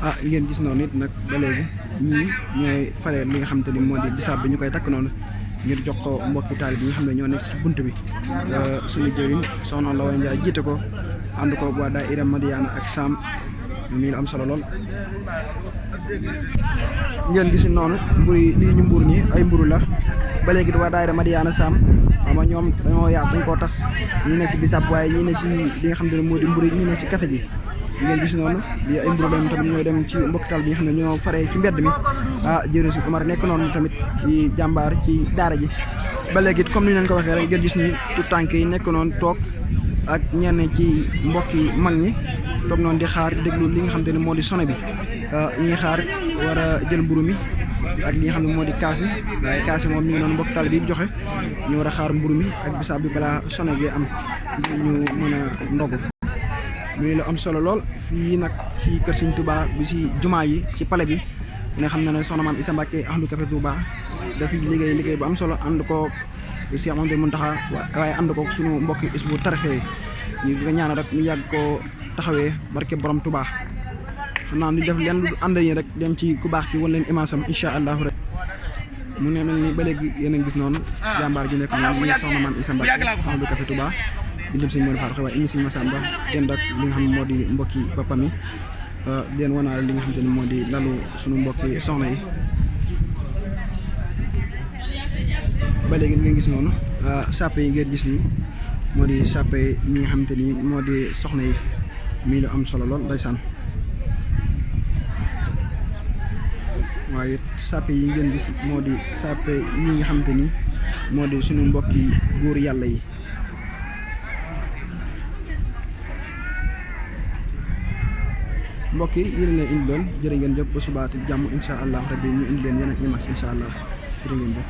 ngeen gis noonu it nag ba léegi ñii ñooy faree li nga xam te ni moo di bisaab bi ñu koy takk noonu ngir jox ko mbokki taal bi nga xam ne ñoo nekk ci bunt bi suñu jëriñ soxna Lawa Ndiaye jiite ko ànd ko waa daayira Madiyana ak Sam mii la am solo lool. ngeen gis noonu mburu yi lii ñu mburu ñi ay mburu la ba léegi waa daayira Madiyana Sam xam nga ñoom dañoo yaatu dañ koo tas ñi ne si bisaab waaye ñi ne si li nga xam ne moo di mburu ñi ne ci café ji ngeen gis noonu lii ay mburu lañ tamit ñooy dem ci mbokki taal bi nga xam ne ñoo faree ci mbedd mi jëriñ si Omar nekk noonu tamit di jàmbaar ci daara ji ba léegi it comme ni leen ko waxee rek ngeen gis ni tout tànk yi nekk noonu toog ak ñenn ci mbokki mag ñi toog noonu di xaar déglu li nga xam te ne moo di sone bi ñi ngi xaar war a jël mburu mi ak li nga xam ne moo di kaasi waaye kaasi moom ñu ngi noonu mbokki taal bi joxe ñu war a xaar mburu mi ak bisaab bi balaa sone gi am ñu mën a ndogu muy lu am solo lool fii nag ci kër Sëñ Touba bi si jumaa yi si pale bi nga xam ne ne soxna maam Issa Mbacke ahlu café Touba dafi liggéey bu am solo ànd ko Cheikh Mamadou Mountakha waaye ànd ko suñu mbokki Hizbut Tarqiyyah ñu ko ñaan rek ñu yàgg ko taxawee barke borom Touba xam naa ñu def leen lu ànd yi rek dem ci ku baax ci wan leen imaasam incha allah rek mu ne mel ni ba léegi yéen a gis noonu jàmbaar ji nekk noonu muy soxna maam Issa Mbacke ahlu café Touba di dem sëñ Modou Fall waaye indi sëñ Massamba den ak li nga xam ne moo di mbokki boppam yi leen wanaale li nga xam ne moo di lalu suñu mbokki soxna yi ba léegi ngeen gis noonu sàppe yi ngeen gis nii moo di sàppe ñi nga xamante ni moo di soxna yi mii lu am solo lool ndeysaan waaye sàppe yi ngeen gis moo di sàppe ñi nga xamante ni moo di suñu mbokki góor yàlla yi mbokk yi yéen a indi loon jërë ngeen jëf ba subaati jàmm incha allah rabbi ñu indi leen yeneen image incha allah jërë ngeen jëf